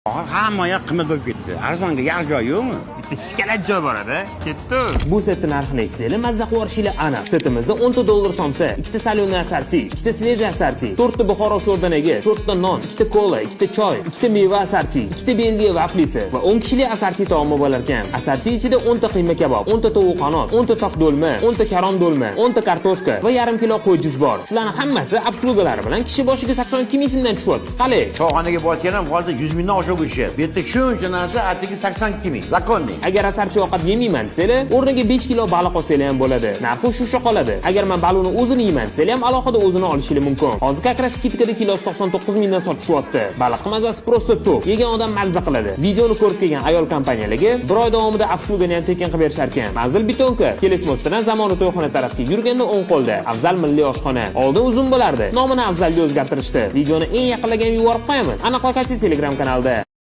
Oxir hamma yoq qimmat bo'lib ketdi. Arzonga yaxshi joy yo'qmi? Bitta shikolat joy bor edi. Ketdi. Bu setni narxini eshitsanglar, mazza qilib yuborishinglar aniq. Setimizda 10 ta dollar somsa, 2 ta соленый ассорти, 2 ta свежий ассорти, 4 ta Buxoro sho'rdanagi, 4 ta non, 2 ta kola, 2 ta choy, 2 ta meva ассорти, 2 ta Belgiya vaflisi va 10 kishilik ассорти taomi bo'lar ekan. Ассорти ichida 10 ta qiyma kabob, 10 ta tovuq qanot, 10 ta tok do'lma, 10 ta karom do'lma, 10 ta kartoshka va yarim kilo qo'y jiz bor. Shularning hammasi обслуга lari bilan kishi boshiga 82 ming so'mdan tushyapti. Qalay? Choyxonaga borsang ham hozir 100 mingdan oshiq tushyapti. Bu yerda shuncha narsa atigi 82 ming. Законный. Agar ассорти ovqat yemayman desanglar, o'rniga 5 kilo baliq olsanglar ham bo'ladi. Narxi shu qoladi. Agar man baliqni o'zini yeyman desanglar ham, alohida o'zini olishingiz mumkin. Hozir как раз скидка da kilosi 99 mingdan sotishyapti. Baliq mazasi просто топ. Yegan odam mazza qiladi. Videoni ko'rib kelgan ayol kompaniyalariga bir oy davomida обслуга ni ham tekin qilib berishar ekan. Manzil Betonka, Keles мост idan Zamona to'yxona tarafga yurganda o'ng qo'lda. Afzal milliy oshxona. Oldin uzun bo'lardi. Nomini Afzalga o'zgartirishdi. Videoni eng yaqinlarga yuborib qo'yamiz. Aniq lokatsiya Telegram kanalda.